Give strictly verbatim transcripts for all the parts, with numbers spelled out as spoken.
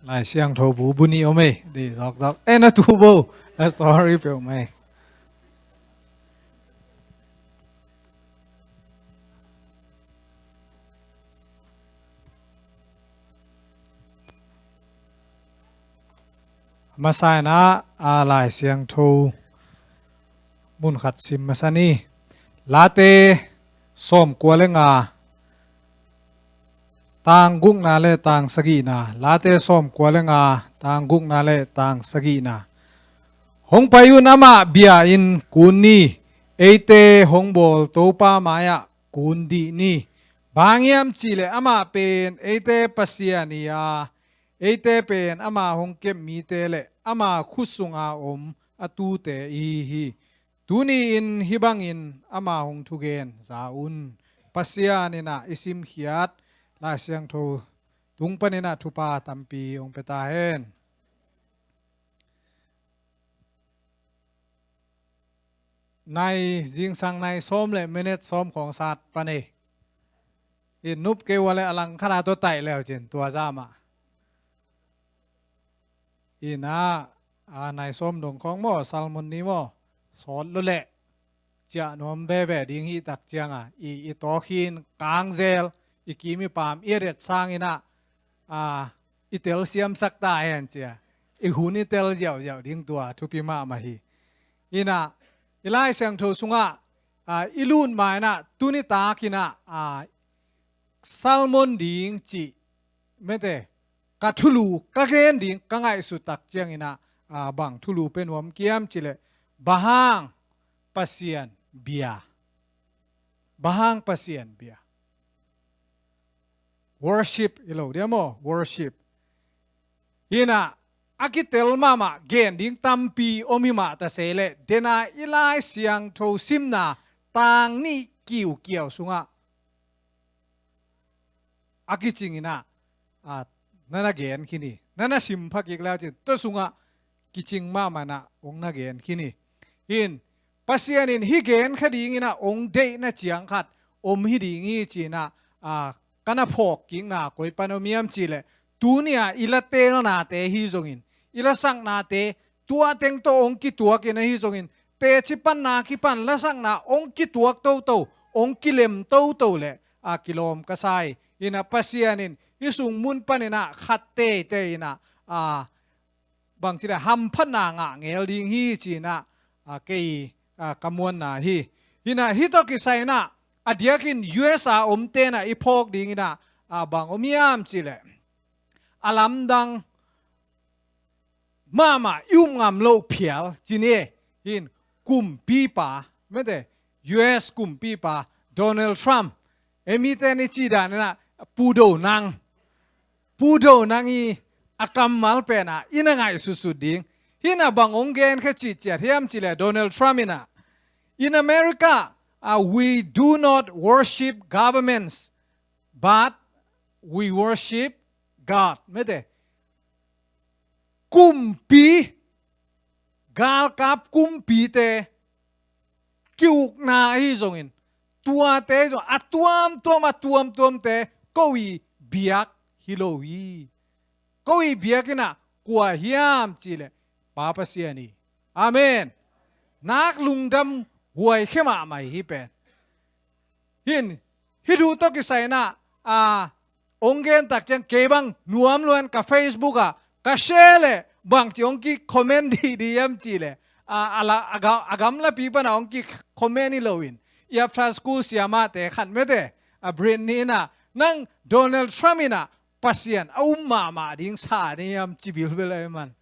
Lai Siangtho bu bu nih om ei. Dei zawkzawk. Eh, na tu bo. Ah, sorry peuhmah ei. Masa in ah, a, Lai Siangtho mun khat sim masa ni. Late sawmkua le nga, tang gukna le tang sagihna. Late sawmkua le nga, tang gukna le tang sagihna. Hong pai un, amah bia-in kun ni. Eite hong bawl Topa mai-ah kun dih ni. Bang hiam cih leh amah pen eite Pasian hi a, eite pen ama hong kep mite le ama khut sunga om a tuute ihi hi. Tuni-in hih bangin ama hong thugen za un. Pasian in ah i simkhiat Lai Siangtho tung panin ah thupha tampi hong pia ta hen. Nai, zingsang nai sawm le minute sawm khawng sat pan ei. I nup kei ua le a lang khat a tua taih leu cin tua zah mah. Ina, a, nai sawm dong khawng maw, sermon ni maw, sawt lo leh ciah nuam veve ding hi tak cianga, i, i tawkhin kangzel, i kim i pam i et et sangin ah, a, i telsiamsak ta hen cia. I hun i tel ziauziau ding tua thupi mahmah hi. Ina, i Lai Siangtho sungah, a, i lut ma in ah, tuni takin ah, a, sermon ding cih mete, ka thulu, ka gen ding, ka ngaihsut tak ciangin ah, a, bang thulu pia nuam kiam cih leh, bang hang Pasian bia. Bang hang Pasian bia. Worship hi lo dia maw, worship. Ina, a kitel mahmah gen ding tampi om hi mah ta se leh, dena i Lai Siangtho simna tang nih kiukiau sungah a kicing in ah, a, na na gen khin hi. Na na sim pha kik leu cin, tua sungah kicing mahmah in ah hong na gen khin hi. In, Pasian in hih gen kha dingin ah hong deihna ciang khat om hi ding hi ci-in ah, a, ka na phawk kikna koi pan om hiam cih leh, tuni-a i la teelnate hi zongin, i la saknate tua teng tawh hong kituakin ahi zongin, teci panna kipan la sakna hong kituak toto, hong kilem toto leh, a, kilawm ka sa hi. Ina, Pasian in hih sung mun panin ah khat teitei in ah, a, bang ci leh, hamphatna ngah ngel ding hi ci-in ah, a, kei, a, ka muanna hi. Ina, hih tawh kisai in ah, a diakin U S a omte in ah i phawk dingin ah, a, bang om hiam cih leh, a lamdang mahmah, i um ngam loh phial ci ni e. Hih kumpipa, mete, U S kumpipa Donald Trump, ei mite in i cih dan in ah, Pu Do Nang, Pu Do Nang i a kammal pen ah i na ngaihsutsut ding. Hih in ah bang hong gen kha cih ciat hiam cih leh, Donald Trump in ah, "In America, uh, we do not worship governments, but we worship God." Mete, kumpi, galkap kumpite ki-ukna ahi zongin, tuate zong a tuamtuam, a tuamtuamte ko i biak hi lo hi. Ko i biak in ah kua hiam cih leh, Pa Pasian hi. Amen. Nak lungdam huai khe mahmah hi pen. Hih, hih thu tawh kisai in ah, a, hong gen tak ciang kei bang nuam luan ka Facebook ah ka share leh bangci hong ki-comment didi hiam cih leh, a, a la, a ga-, a gamlapi pan ah hong ki-comment hi loin, i After School siamahte khat mete, a, Britney in ah, "Nang Donald Trump in ah Pasian a um mahmah ding sa ni hiam?" ci bilbel ahi man.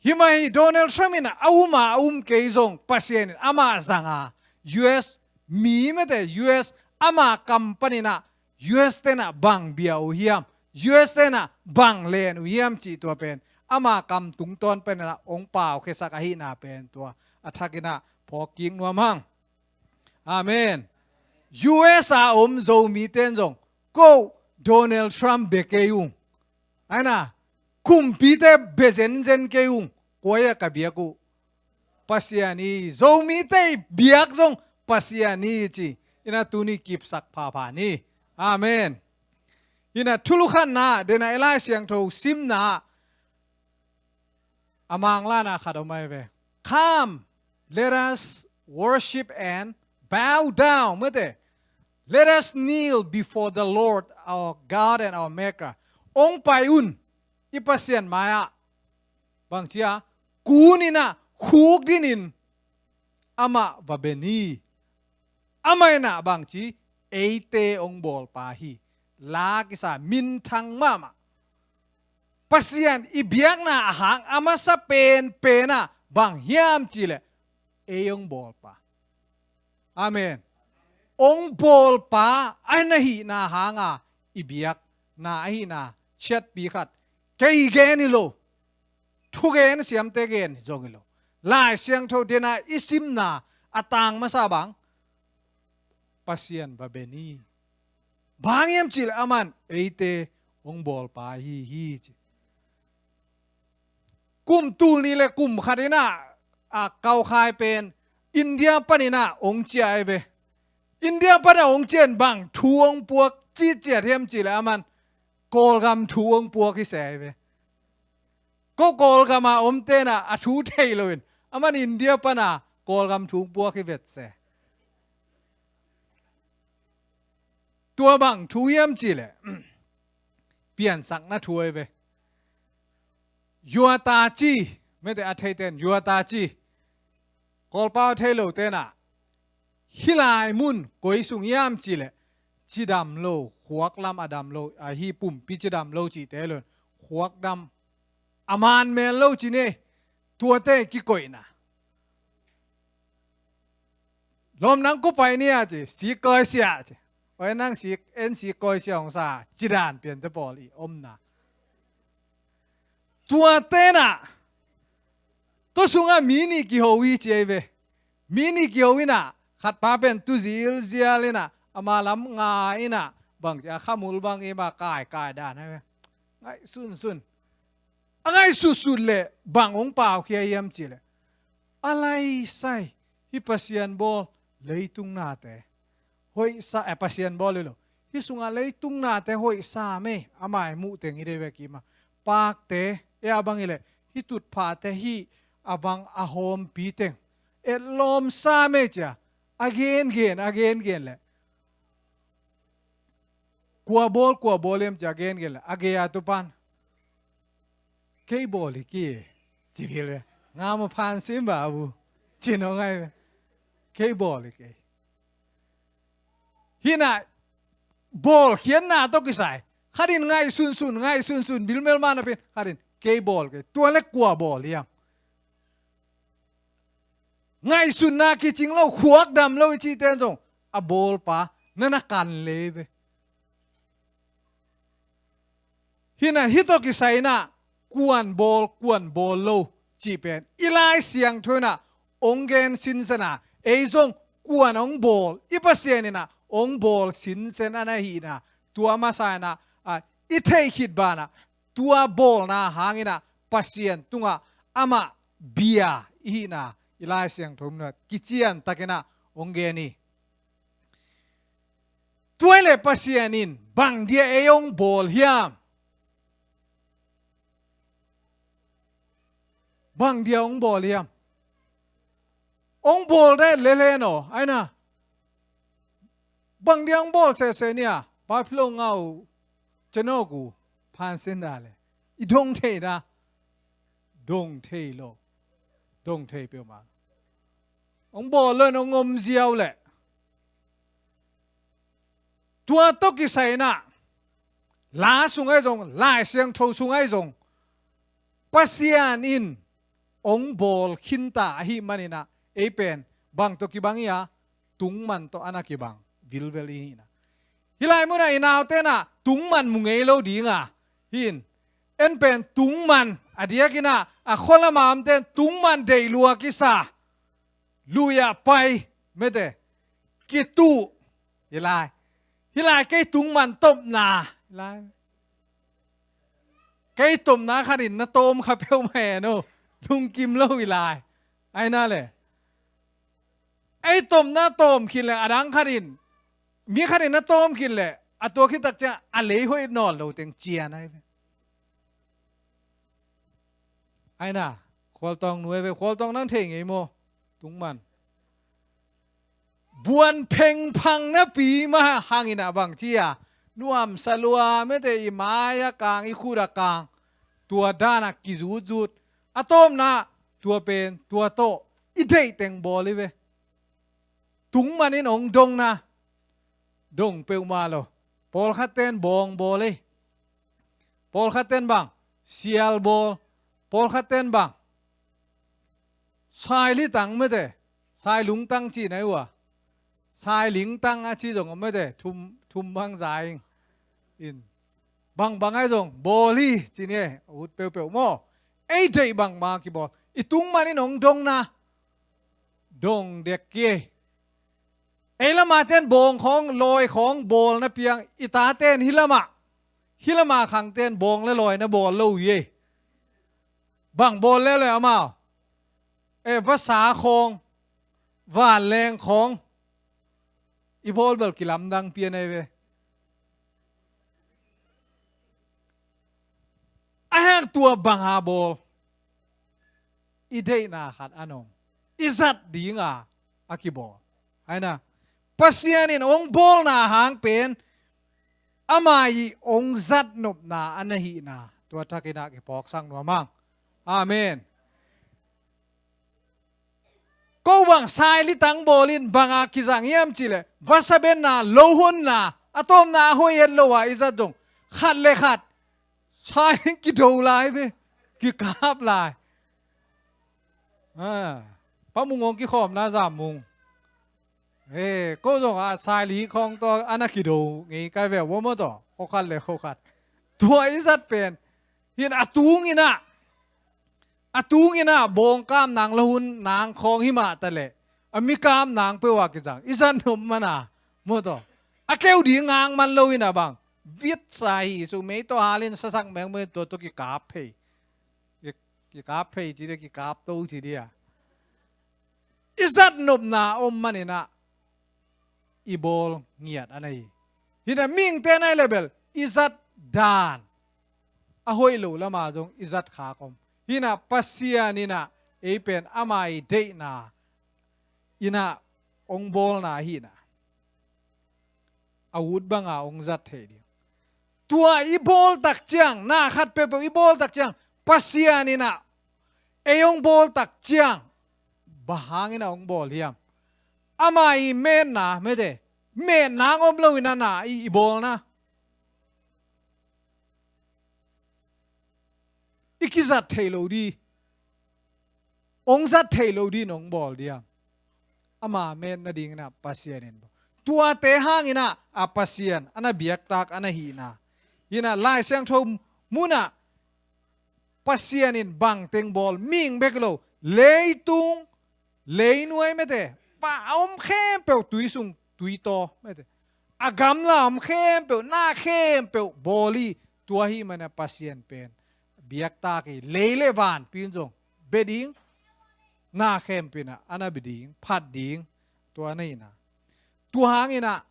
Hih mah hi, Donald Trump in ah a um a, a um kei zong Pasian in amah zang a, U S mi mete, U S ama kam panin ah, U S te in ah bang bia uh hiam, U S te in ah bang len uh hiam cih tua pen ama kam tungtawn panin ah hong paukhiasak ahihna pen tua a thakin ah phawk kik nuam hang. Amen. U S a om Zomite in zong, "Ko Donald Trump bia kei ung. Aina, kumpite bia zenzen kei ung. Kua hi a ka biak uh? Pasian hi. Zomite i biak zong Pasian hi," ci-in ah tuni kipsak phapha ni. Amen. Hi na, thulu khatna, dena i Lai Siangtho simna, a manglana khat om ai ve. Come, let us worship and bow down. Mete, let us kneel before the Lord, our God and our Maker. Ong pai un, i Pasian mai-ah. Bangci a, kun in a, khukdin in, amah va be ni. Amah in a bangci, eite ong bawlpa hi. La kisa minthang mahmah. Pasian i biakna a hang a masa penpen a bang hiam cih leh, ei ong bawlpa. Amen. Ong bawlpa a na hihna hanga i biakna ahihna ciatpi khat kei gen hi lo. Thugen siamte gen zong hi lo. Lai Siangtho dena i simna a tang masa bang, Pasian va be ni. Bang hiam cih leh aman eite ong bawlpa hi hi ci. Kum tul nih le kum khat in a, a kaukhai pen India panin a ong ciah ai ve. India pana ong ciah in bang thu ong puak cihciat hiam cih leh aman Kawlgam thu ong puak hi se ai ve. Ko Kawlgama omte na a thu thei loin aman India pana Kawlgam thu puak hi vet se. Tua bang thu hiam cih leh, piansakna thu ai ve. Yuataci, mete a theiten yuataci. Kawlpau thei lote na, hih lai mun koi sung hiam cih leh, cidam lo, khuaklam a dam lo, ahi pumpi cidam lo cihte lo, khuakdam, a man men lo ci ni, tuate kikoihna. Lawm nang kua pai ni a ci, sik kawisia ci. Oi nang sik, en sik kawisia hong sa, cidan piante pawl i omna. Tuate na, tua sunga mi nih kiho hi ci ai ve. Mi nih kiho in a, khatpa pen tu zilzial in a, ama lam nga in a, bang ci a khamul bang i ma kaikai dan ai ve. Ngaih sunsun. A ngaih sutsut leh bang hong paukhia hiam cih leh, a lai sai, hih Pasian bawl leitung nate hoih sa, eh, Pasian bawl hi lo. Hih sungah leitung nate hoih sa mei, a mai muh teng hi dei ve kima. Pakte, eh, a bang hi leh, hih tutphahte hih a bang a hawmpi teng etlawm sa mei cia, a gengen, a gengen leh, kua bawl, kua bawl hiam cia gengen leh, a gei a tupan, kei bawl hi kei, ci bil ve. Ngam a phan sim ba bu, ci nong ai ve. Kei bawl hi kei. Hih na, bawlkhiatna tawh kisai. Khat in ngaih sunsun, ngaih sunsun, bilmel ma na pin, khat in kei bawl kei. Tua leh kua bawl hiam? Ngaihsutna kicing lo, khuakdam lo i cihte zong a bawlpa na na kan lei ve. Hih na, hih tawh kisai na, kuan bawl, kuan bawl lo cih pen i Lai Siangtho in a ong gen sinsen a, ei zong kuan ong bawl, i Pasian in a ong bawl sinsen a na hihna, tua masa in a, a, i theih khit ban a, tua bawlna hangin a Pasian tungah amah bia i hihna i Lai Siangtho in a kician takin a ong gen hi. Tua leh Pasian in bang dia ei ong bawl hiam? Bang dia ong bawl hiam? Ong bawl dai lel hen aw, ai na. Bang dia ong bawl sese nia, Babylon ngau cenok uh phansin da leh. I dong thei na, dong thei lo, dong thei peuhmah. Ong bawl lo in ong om ziau leh. Tua tawh kisai na, la sung ai zong, Lai Siangtho sung ai zong, Pasian in ong bawl khinta ahih manin a, ei pen bang tawh kibang hi a, tungman tawh a na kibang vilvel i hihna. Hih lai mun a i naute na tungman mu ngei lo ding a, hih in, en pen tungman a diakin a, a khualama omte tungman deih lua kisa. Lui ah pai, mete, kituh, hih lai. Hih lai kei tungman topna, hih lai. Kei topna khanin na tawm kha peuhmah e no, lungkim lo hih lai. Ai na leh. Ei topna tawm khin leh, a dang khanin, mi khanin na tawm khin leh, A tua khit tak ciang a lei hoih nawn lo teng cian ahi ve. Aina, khualtawng nu ahi ve, khualtawng nang thei ngei maw? Tungman. Buan phengphang napi mah hangin a bang ci a, nuamsa lua mete, i mai a kang, i khut a kang, tua dan a kizutzut. A tawpna, tua pen, tua tawh i deih teng bawl hi ve. Tungman in hong dongna, dong peuhmah lo. Pawlkhat ten bawng bawl hi. Pawlkhat ten bang, sial bawl. Pawlkhat ten bang, sailitang mete, sailungtang ci na hi uh a, sailingtang a ci zong om mete, thum, thum bang za ing. In, bangbang ahi zong bawl hi ci ni e, a ut peuhpeuh maw. Ei deih bangmah kibawl. I tungman in hong dongna, dong dek hi. Ei lama ten bawng khawng, lawi khawng bawl na piang, i ta ten hi lama, hi lama khang ten bawng le lawi na bawl lo hi. Bang bawl leuleu amau? E, vasa khawng, vanleng khawng. I bawl bel kilamdang pian ahi ve. A hang tua banga bawl. I deihna khat a nong, i zat dinga a kibawl. Aina, Pasian in hong bawlna hang pen ama i hong zat nopna a na hihna, tua thakin a kiphawksak nuam hang. Amen. Ko bang sailitang bawlin banga kizang hiam cihleh, vasa benna, lohonna, a tawpna a hoih het lo a i zat zong, khat le khat sailing kido lai ve, kikap lai. Ah, Pa Mung hong kikhawmna Zam Mung. Eh, ko zong a saili khawng tawh a na kido ngei kai ve, wa maw tawh, khokhat le khokhat. Tua i zat pen, hin a tung in ah, a tung in ah bawng kap nang, lohon nang khawng hi mah taleh, a mi kap nang peuh a kizang i zat nop man a, maw tawh, a keu ding ngang man lo in ah bang, vitsa hi su mei tawh halin sasak mengmeng, tua tawh kikap phei. Ki-, kikap phei ci dia, kikap to ci dia. I zat nopna om man in ah i bawl ngiat a na hi. Hi in ah mihingte na hi leh bel i zat dan a hoih lo lama zong i zat khak om. Hi in ah Pasian in ah ei pen ama i deihna in ah hong bawlna hi in ah, a ut banga hong zat thei ding. Tua i bawl tak ciang, na khat peuhpeuh i bawl tak ciang, Pasian in ah ei hong bawl tak ciang, bang hangin ah hong bawl hiam? Ama i metna, mete, metna hong om lo in ah na i, i bawlna, i kizat thei lo di, hong zat thei lo di in hong bawl diam? Ama met nadingin ah Pasian in bawl. Tuate hangin ah a Pasian a na biaktak a na hihna. Hi in ah Lai Siangtho mun ah Pasian in bangteng bawl, mihing bek lo, leitung, leinuai, mete, pa a om khempeuh, tui sung tui taw, mete, a gamla a om khempeuh, na khempeuh bawl hi. Tua ahih manin ah Pasian pen biaktak hi, lei le vanpi in zong bia ding, na khempeuh in ah a na bia ding, phat ding, tua na hi in ah. Tua hangin ah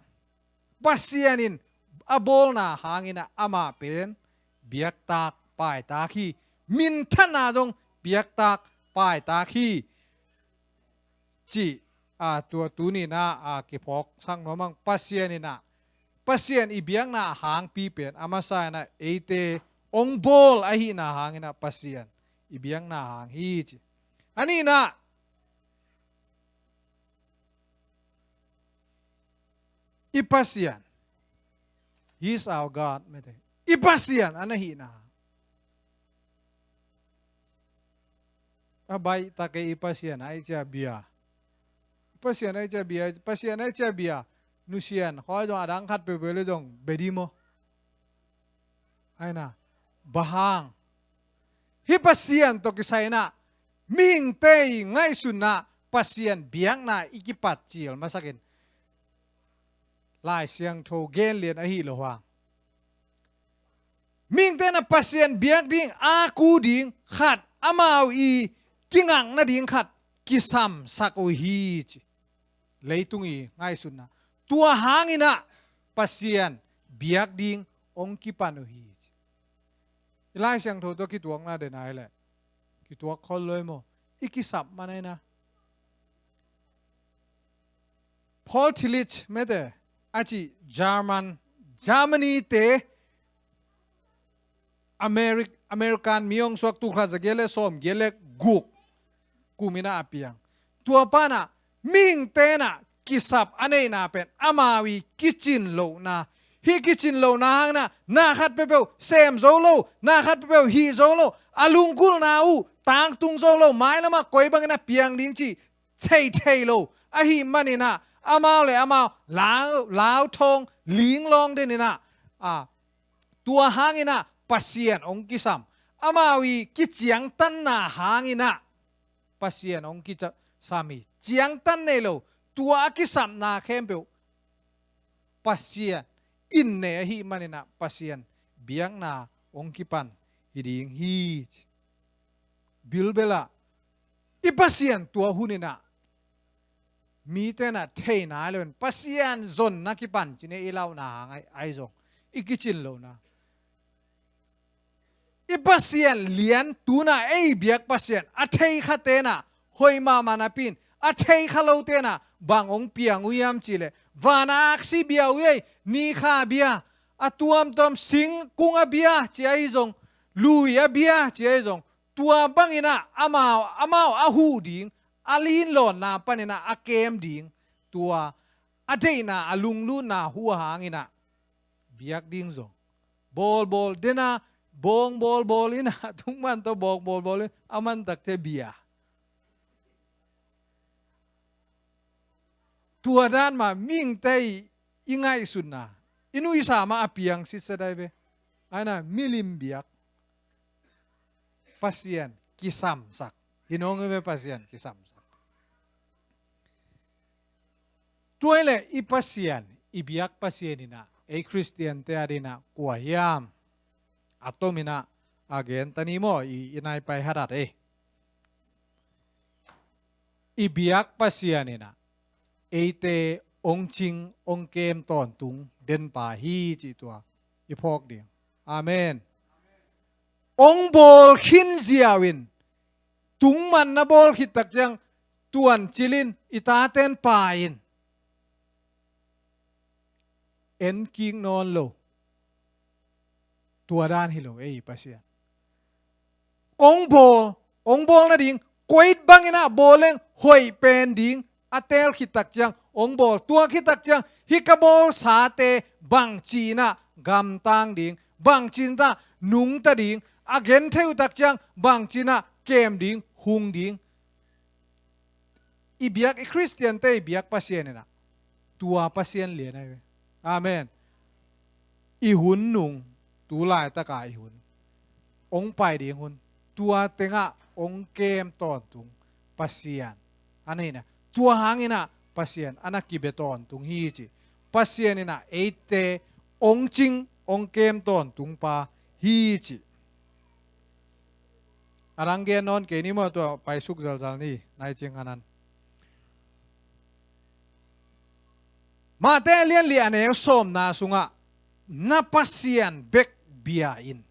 Pasian in a bawlna hangin ah amah pen biaktak paitak hi, minthanna zong biaktak paitak hi, cih, a, tua tuni in ah, a, kiphawksak nuam hang. Pasian in ah, Pasian i biakna hangpi pen a masa in ah eite hong bawl ahihna hangin ah Pasian i biakna hang hi ci. A nihna, i Pasian, He is our God, mete, i Pasian a na hihna. A baih tak e, i Pasian a i cia bia. I Pasian a i cia bia, Pasian a i cia bia. Nusian, khoi zong a dang khat peuhpeuh le zong bia di maw? Aina, bang hang? Hih Pasian tawh kisai in ah mihingte i ngaihsutna, Pasian biakna i kipat cil masakin Lai Siangtho gen lian ahi lo hang. Mihingte in ah Pasian biak ding, a ku ding khat, amau i kingak nading khat kisamsak uh hi ci. Leitung i ngaihsutna. Tua hangin ah Pasian biak ding hong kipan uh hi. I Lai Siangtho tawh kituakna den a hi leh kituak khol lo hi maw? I kisap man a hi na. Paul Tillich mete a cih German, Germany te Ameri-, American mi hong suak tul khat za giat le sawm giat le guk kum in ah a piang. Tua pan ah mihingte in ah kisap a neihna pen amau i kicin lohna. Hih kicin lohna hang in ah na khat peuhpeuh sem zo lo, na khat peuhpeuh hih zo lo, a lunggulhna uh tangtung zo lo, mailam ah koi bangin a piang ding cih theithei lo ahih manin ah amau le amau lau, lauthawng linglawng den in ah, a, tua hang in ah Pasian hong kisam. Amau i kiciangtanna hang in ah Pasian hong kisam hi. Ciangtan nei lo, tua a kisapna khempeuh Pasian in nei ahih manin ah Pasian biakna hong kipan hi ding hi. Bilbel ah i Pasian tua hun in ah mite in ah thei nai lo in Pasian zonna kipan ci-in i lauhna hang ahi, ahi zong i kicin lohna. I Pasian lian tu-in ah ei biak Pasian a thei khate in ah hoih mahmah napi-in a thei kha lote in ah bang hong piang uh hiam cih leh van a aksi bia uh ei, ni kha bia, a tuamtuam singkung a bia ci ahi zong, lui a bia ci ahi zong, tua bangin ah amau, amau a huh ding, a linlawnna panin ah a kem ding, tua a deihna a lunglutna huh hang in ah biak ding zong bawlbawl den a, bawng bawlbawl in ah, tungman tawh bawng bawlbawl in a, man takte bia. Tua dan mah mihingte i ngaihsutna, i nuihsa mah a piang sitset ahi ve. Ahi na milim biak Pasian kisamsak. Hi nong hi ve Pasian kisamsak. Tua hi leh i Pasian, i biak Pasian in ah ei Khristiante adingin ah kua hiam? A tomin ah a gen ta ni maw, i, i nai pai hadat ei. I biak Pasian in ah eite hong cing hong kem tawntung denpa hi cih tua i phawk ding. Amen. Hong bawl khin ziau in, tungman na bawl khit tak ciang tuancil in, i taten pa in en kik nawn lo. Tua dan hi lo ei Pasian. Hong bawl, hong bawl nading, koi bangin ah bawl leng hoih pen ding a teel khit tak ciang hong bawl. Tua khit tak ciang hih ka bawlsate bangci in ah gamtang ding, bangci in ah nungta ding, a genthei uh tak ciang bangci in ah kem ding, hung ding. I biak, i Khristiante i biak Pasian in ah tua Pasian lian ahi ve. Amen. I hun nung, tu laitaka i hun, hong pai ding hun, tua tengah hong kem tawntung Pasian a na hi na, tua hang in ah Pasian a na kibia tawntung hi cih. Pasian in ah eite hong cing hong kem tawntungpa hi cih. A dang gen nawn kei ni maw, tua paisuk zalzal ni, nai cing hanan. Mate a lian li a neu sawmna sungah na Pasian bek bia in.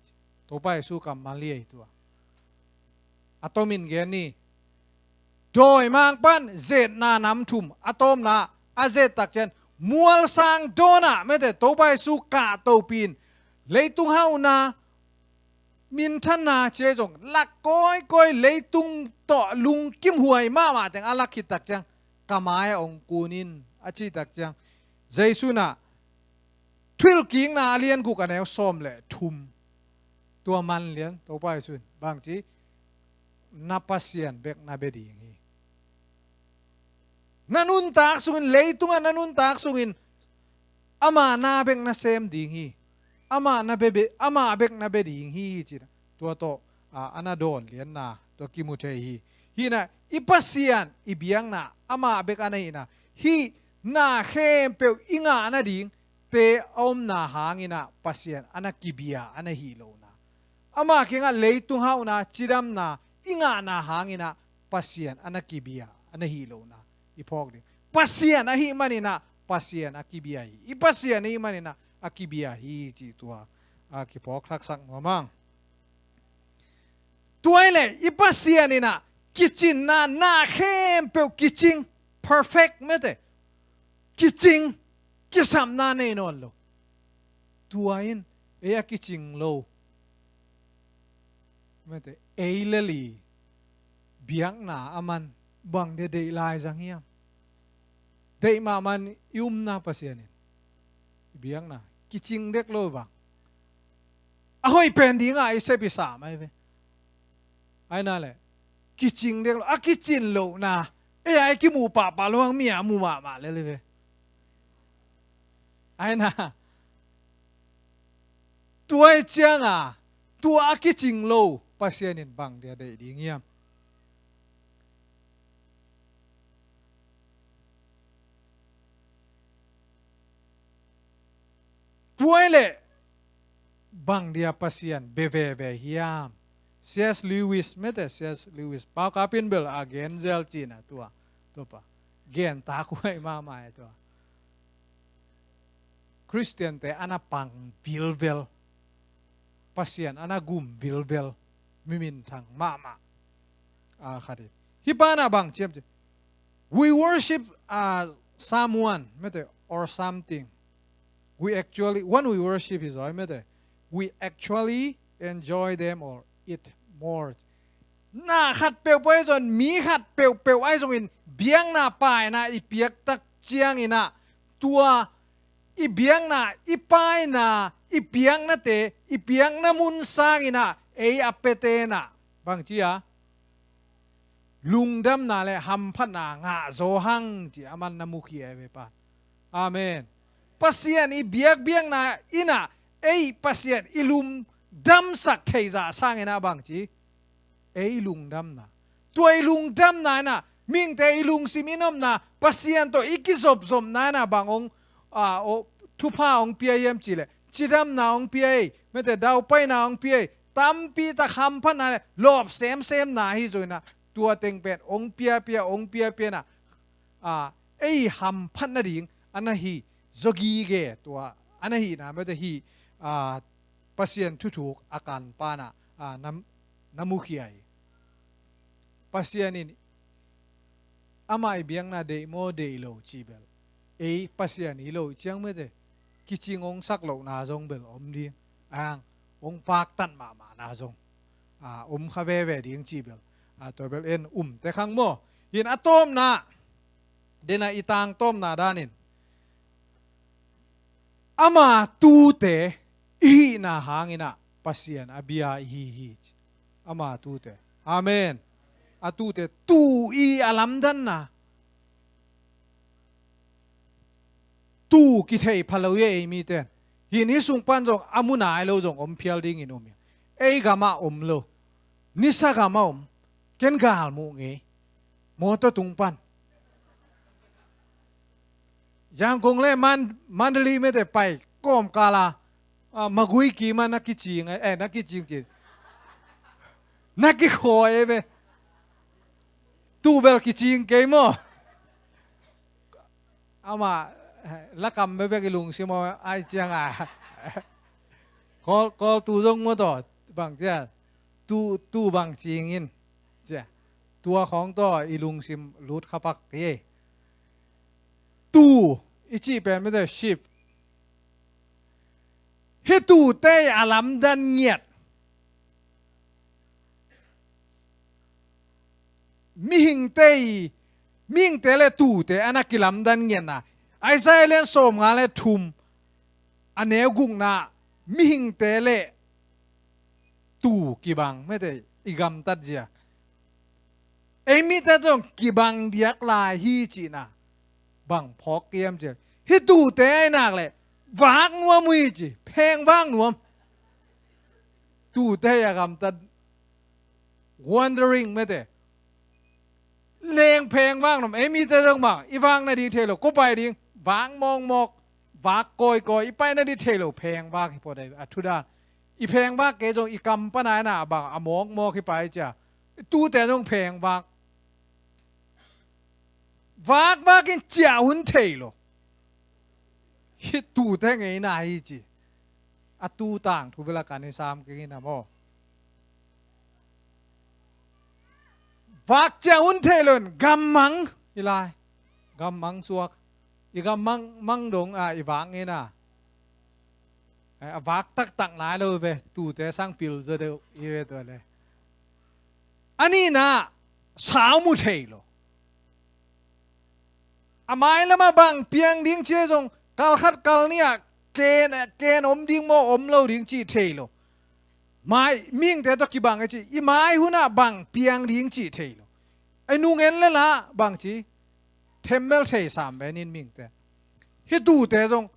Topa Jesu kammal hi ei tua. A tomin gen ni. Dawimangpa'n zetna nam thum, a tawpna a zet tak ciang mualsang dawnah mete Topa Jesu kahtopi in leitung hauhna, minthanna ci ahi zong lak kawikawi, leitung tawh lungkimhuai mahmah teng a lak khit tak ciang ka mai-ah hong kun in a cih tak ciang Jesu in ah Thuhilhkikna a lian guk a neu sawm le thum. Tua man lian Topa Jesu in bangci, na Pasian bek na bia ding hi. Na nuntak sungin, leitungah na nuntak sungin ama na bek na sem ding hi. Ama na bia, bia, ama bek na bia ding hi ci-in ah tua tawh a, a na dawn lianna tua kimu thei hi. Hi na, i Pasian i biakna ama bek a na hi na, hih na khempeuh i ngah nading te a omna hang in ah Pasian a na kibia a na hi lohna. Ama kiangah leitung hauhna, cidamna i ngahna hang in ah Pasian a na kibia a na hi lohna i phawk ding. Pasian ahih manin ah Pasian a kibia hi. I Pasian ahih manin ah a kibia hi cih tua a kiphawk thaksak nuam ang. Tua hi leh i Pasian in ah kicinna na khempeuh kicing, perfect mete, kicing, kisapna nei nawn lo. Tua in ei a kicing lo mete, ei le li biakna a man bang dia deih lai zang hiam? Deih mahmah in i umna Pasian in i biakna kicing dek lo bang a hoih pen dinga i sep i sam ahi ve. Aina le kicing dek lo, a kicin lohna ei a i kimu pahpah lo hang mi a mu mahmah lel hi ve. Aina tua i cianga tua a kicing lo Pasian in bang dia deih ding hiam? Tua hi leh bang dia Pasian bia veve hiam? C S Lewis mete, C S Lewis paukap in bel a gen zel cihna tua, tua pa gen tak huai mahmah e tua. Khristiante a na pang vilvel, Pasian a na gum vilvel mi minthang mahmah a khat hi. Hih pa na bang ciam ci, we worship uh, someone mete or something. We actually, when we worship hi zaw mete, we actually enjoy them or it more. Na khat peuhpeuh ahi zongin, mi khat peuhpeuh ahi zongin biakna paina i piak tak ciangin ah tua i biakna, i paina, i piaknate, i piakna mun sangin ah ei a piate in ah bang ci a, lungdamna le hamphatna ngah zaw hang ci a man na mukhia e ve pa. Amen. Pasian i biakbiakna in ah ei Pasian i lungdamsak theih zah sangin ah bang ci, ei lungdamna. Tua i lungdamna in ah mihingte i lungsim i nopna, Pasian tawh i kizopzopna in ah bang hong, a, o, thupha hong pia hiam cih leh cidamna hong pia hi, mete daupaina hong pia hi, tampi tak hamphatna le lawp semsemna hi zongin ah tua teng pen hong piapia, hong piapia in ah, a, ei hamphat nading a na hi zaw gige tua a na hihna mete hih, a, Pasian thuthuk a kanpa in ah, a, na, na mukhia hi. Pasian in amah i biakna deih maw deih lo cih bel ei Pasian hi lo ciang mete kicing hong sak lohna zong bel om ding, a hang hong paktat mahmahna zong, a, om kha veve ding cih bel, a, tua bel en um te khang maw. Hin a tawpna, den a i tangtawpna danin ama tuute i hihna hangin ah Pasian a bia i hi hi ci. Ama tuute. Amen. A tuute, tuu i a lamdanna. Tuu kithei pha lo hi ei mite. Hin hih sung pan zong a mu nai lo zong om phial dingin um hi. Ei gamah om lo. Nisa gamah om. Ken galmuh ngei. Mawtaw tung pan. Yangon le Man-, Mandalay mete pai kawmkala, a, magui kima na kicing, eh, na kicing cin. Na kikhawi e ve. Tuu bel kicing kei maw. Ama, eh, lakam bebek i lungsim aw ai ciang a. Kawl, Kawl tuu zong maw taw, bang cia. Tuu, tuu bang cingin. Cia. Tua khawng taw i lungsim lut khapak hi. Tuu, i cih pen mete ship. Hih tuute i a lamdan ngiat. Mihingte i, mihingte le tuute a na kilamdan ngiatna. Isaiah lian sawmnga le thum a neu gukna mihingte le tuu kibang mete i gamtat zia. Ei mite zong kibang diak lai hi cihna. Bang phawk kiam cih. Hih tuute a i nak leh vak nuam uh hi ci. Pheng vak nuam. Tuute a gamtat wandering mete. Leng pheng vak nuam. Ei mite zong bang i vak nading thei lo. Ko pai ding. Vak mawkmawk. Vak kawikawi. I pai nading thei lo. Pheng vak hi pawt a thudan. I pheng vak kei zong i kam pan a i na bang a mawkmawk hi pai cia. Tuute zong pheng vak. Vakvak in ciah hun thei lo. Hih tuute ngeina hi ci. A tu tangthu bel a kan hi sam keng in a maw. Vak ciang hun thei lo in gammang hi lai. Gammang suak. I gammang mang dong a i vak ngeina. A vak taktak nai lo ve, tuute sang pil zaw deuh hi ve tua le. A nihna, sau mu thei lo. A mailamah bang piang ding ci ahi zong, kal khat kal nih ah ken, ken om ding maw, om lo ding cih thei lo. Mai, mihingte tawh kibang a ci, i mai hunah bang piang ding cih thei lo. A nung en le lah bang ci, themmel thei sam ve nin mihingte. Hih tuute zong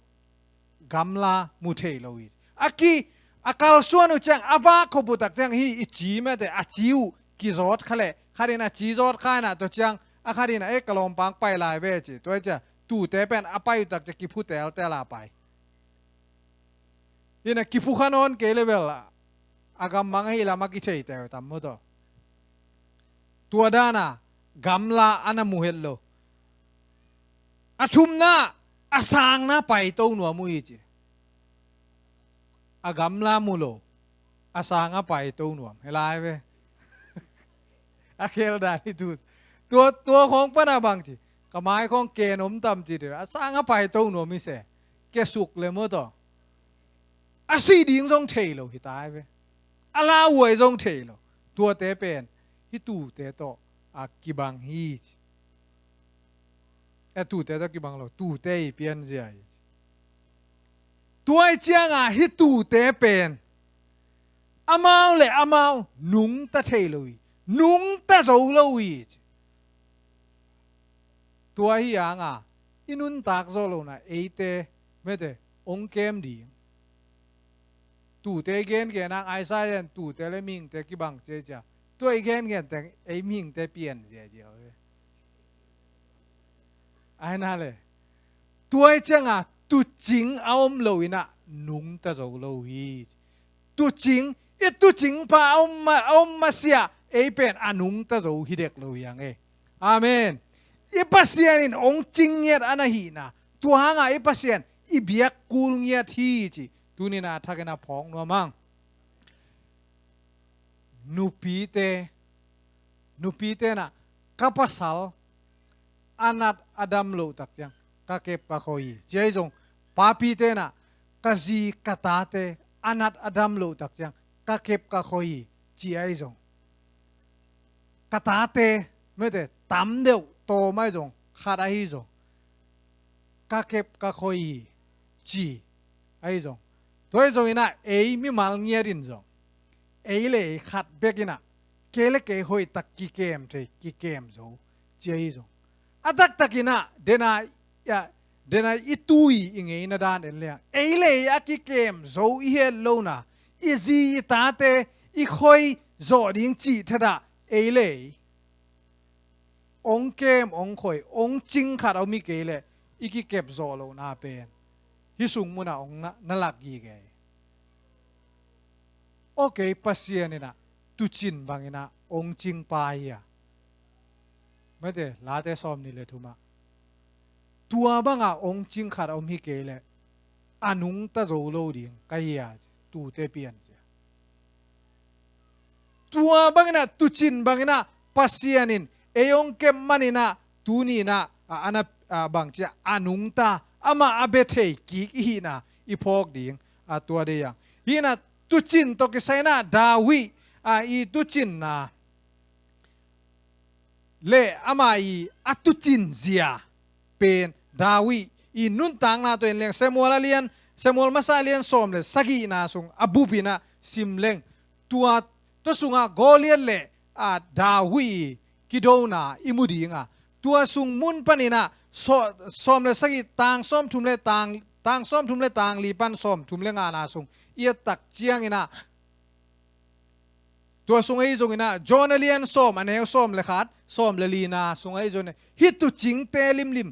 gamla mu thei lo hi. A ki, a kalsuan uh ciang, a vak khop uh tak ciang, hih i ci mate, a ci uh kizawt kha leh, khat in a ci zawt kha in ah tua ciang, a khat in ah, "Eh, ka lawmpa hong pai lai ve," ci. Tua hi ciang, tuute pen a pai uh tak ciang kiphu teltel a pai. Hi in ah kiphu kha nawn kei le bel, a gammang ahi lam a kithei teu tam maw taw. Tua dan a gamla a na mu het lo. A thumna, a sangna paito nuam uh hi ci. A gamla mu lo, a sangna paito nuam. Hi lai ve. A khel dan hi tu. Tua, tua khawng pan a bang ci. Ka mai khawng ken om tam ci dih. A sangna paito nuam hi se. Ke suk le maw taw. A si ding zong thei lo hi tai ve. A lauhuai zong thei lo. Tuate pen hih tuute tawh a kibang hi ci. A tuute tawh kibang lo. Tuute i pianzia hi ci. Tua hi ciang a hih tuute pen amau le amau nungta thei lo hi. Nungta zo lo hi ci. Tua hi hang a i nuntak zawh lohna eite mate hong kem ding. Tuute i gengen hang Isaiah in tuute le mihingte kibang ci hi ciang. Tua i gengen teng ei mihingte pian ziazia uh hi. Ai na le. Tua hi ciang a tucing a om lo in ah nungta zo lo hi. Tucing, i tucing pa a om ma, a om masiah, ei pen a nungta zo hi dek lo hi hang e. Amen. I Pasian in hong cing ngiat a na hihna. Tua hang a i Pasian i biak kul ngiat hi ci. Tuni in a thak in a phawk nuam hang. Nupite, nupite in ah ka pasal a nat a dam loh tak ciang ka kep ka khoi hi. Ci ahi zong, papite in ah ka zi ka tate a nat a dam loh tak ciang ka kep ka khoi hi. Ci ahi zong, ka tate mate tam deuh tawm ahi zong, khat ahi zong, ka kep ka khoi hi ci ahi zong. Tua ahi zong in ah ei mimal ngiat in zong, ei le ei khat bek in ah kei le kei hoihtak kikem thei, kikem zo ci ahi zong. A taktak in ah dena, ya, dena i tui i ngeina dan en le hang, ei le ei a kikem zo i het lohna, i zi i tate i khoi zawh ding cih thadah ei le ei hong kem, hong khoi, hong cing khat a om hi kei leh i kikep zawh lohna pen hih sung munah hong na, na lak gige hi. Okay, Pasian in ah tucin bang in ah hong cing pa hi a. Mate, Late sawm nih le thum ah, tua bang a hong cing khat a om hi kei leh a nungta zo lo ding ka hi a, tuute pian cia. Tua bang in ah, tucin bang in ah, Pasian in ei hong kep man in ah, tuni in ah, a, a na, a, bang cia, a nungta, amah a bia thei kik i hihna i phawk ding, a, tua dei a. Hi in ah tucin tawh kisai in ah David, a, i tucinna le ama i a tucin zia pen David i nuntakna tawh en leng, Samuel a lian, Samuel masa a lian sawm le sagihna sung a bup in ah sim leng. Tua, tua sungah Goliath le, a, David i kidona i mu ding a. Tua sung mun pan in ah saw-, sawm le sagih, tang sawm thum le tang, tang sawm thum le tang li pan sawm thum le ngana sung i et tak ciang in ah, tua sung ahi zong in ah, John a lian sawm, a neu sawm le khat, sawm le lina sung ahi zong in ah, hih tucingte limlim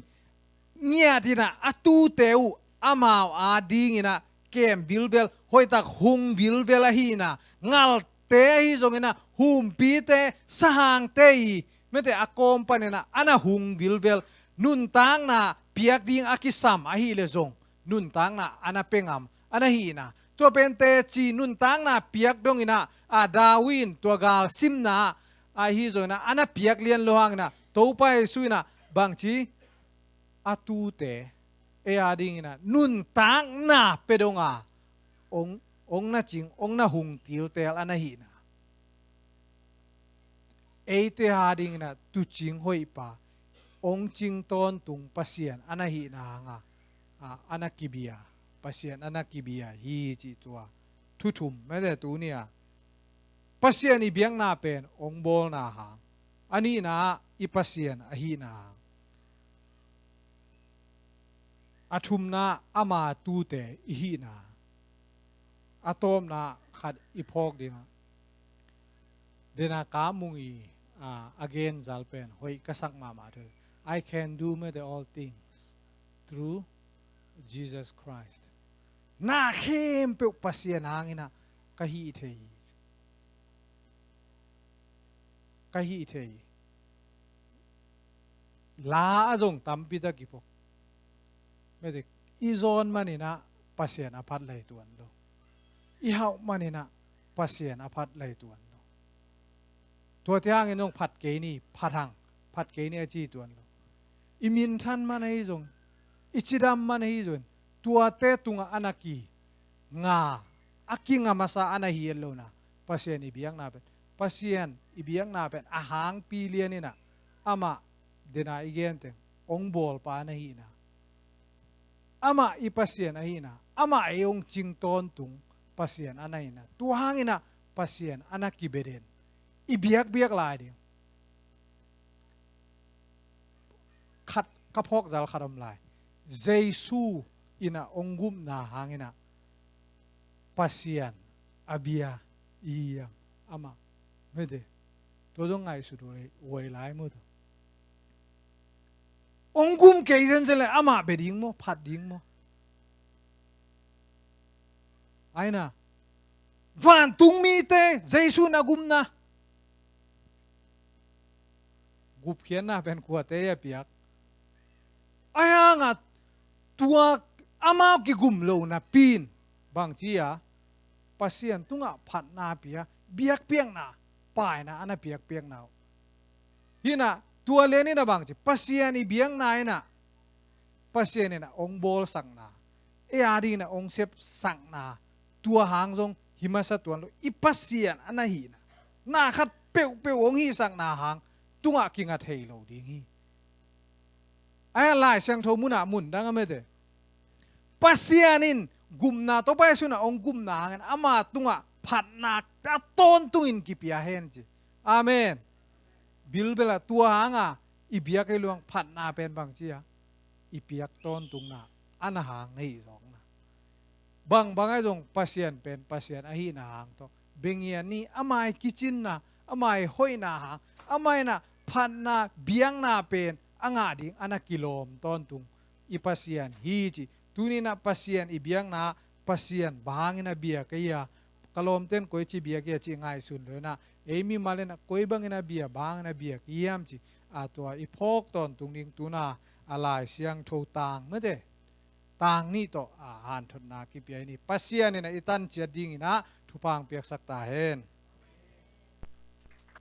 ngiat in ah, a tute uh amau a ding in ah kem vilvel, hoihtak hung vilvel ahi in ah, ngalte ahi zong in ah, humpite, sahangte i, mate, a kawm pan in ah a na hung vilvel, nuntakna piak ding a kisam ahih leh zong, nuntakna a na pia ngam a na hihna. Tua pen teci nuntakna piak dong in ah, a, David in tua galsimna ah, ahi zongin ah, a na piak lian lo hangin ah, Topa Jesu in ah bangci, a tuute ei a dingin ah nuntakna pia dong a, ong, ong na cing, ong na hung tiltel a na hihna. Eite a dingin ah tuucing hoihpa, ong cing tawntung Pasian a na hihna hang a, a, a na kibia, Pasian a na kibia hi cih tua thu thum mete tuni-a. Pasian i biakna pen ong bawlna hang, a nihna ah i Pasian ahihna hang, a thumna ama tuute i hihna, a tawpna khat i phawk ding ah, dena Ka Mung i, a, a gen zal pen hoih ka sak mahmah thu. "I can do mete all things through Jesus Christ." Na khempeuh Pasian hangin ah ka hih thei hi. Ka hih thei hi. La a zong tampi tak i phawk. Mete, i zawn manin ah Pasian a phat lai tuan lo. I hauh manin ah Pasian a phat lai tuan lo. Tuate hangin zong phat kei ni, phat hang, phat kei ni a ci tuan lo. I minthan man ahi zong, i cidam man ahi zong, tuate tungah a na kinga, a kinga masa a na hi et lo na, Pasian i biakna pen, Pasian i biakna pen a hangpi lian in ah, amah dena i genteng ong bawlpa a na hihna, amah i Pasian ahihna, amah ei ong cing tawntung Pasian a na hihna, tua hangin ah Pasian a na kibia den, i biakbiak lai ding. Khat, ka phawk zal khat om lai. Jesu in ah ong gumna hangin ah Pasian a bia i hiam? Amah, mete, tua zong ngaihsut huai, huai lai maw tua. Ong gum kei zenzen leh amah bia ding maw, phat ding maw? Aina, vantung mite Jesu in a gumna, gupkhiatna pen kuate a piak? Ahi hangah tua amau kigum lo napi in bangci a, Pasian tungah phatna pia, biakpiakna, paina a na piakpiakna uh. Hi in ah, tua lian in ah bangci, Pasian i biakna in ah, Pasian in ah ong bawlsakna, ei a dingin ah ong sepsakna, tua hang zong hi masa tuan lo. I Pasian a na hihna, na khat peuhpeuh ong hihsakna hang tungah kinga thei lo ding hi. Ahi a, Lai Siangtho mun ah mun dang a mete, Pasian in gumna, Topa Jesu in ah ong gumna hangin ama tungah phatna a tawntungin kipia hen ci. Amen. Bilbel ah tua hanga i biak i luang phatna pen bangci a, i piak tawntungna a na hang na hih zawkna. Bangbang ahi zong Pasian pen Pasian ahihna hang tawh, bengian ni ama i kicinna, ama i hoihna hang, ama in ah phatna, biakna pen a ngah ding a na kilawm tawntung i Pasian hi ci. Tuni in ah Pasian i biakna, Pasian bang hangin a bia ka hi a, ka lawmte'n koici bia ka hi a cih ngaihsun lo in ah, ei mimal in ah koi bangin a bia, bang hangin a bia ka hi hiam cih, a, tua i phawk tawntung ding tu-in ah, a, Lai Siangtho tang mete, tang nih tawh, a, hanthotna kipia i hi. Pasian in ah i tan ciat dingin ah thupha hong piaksak ta hen.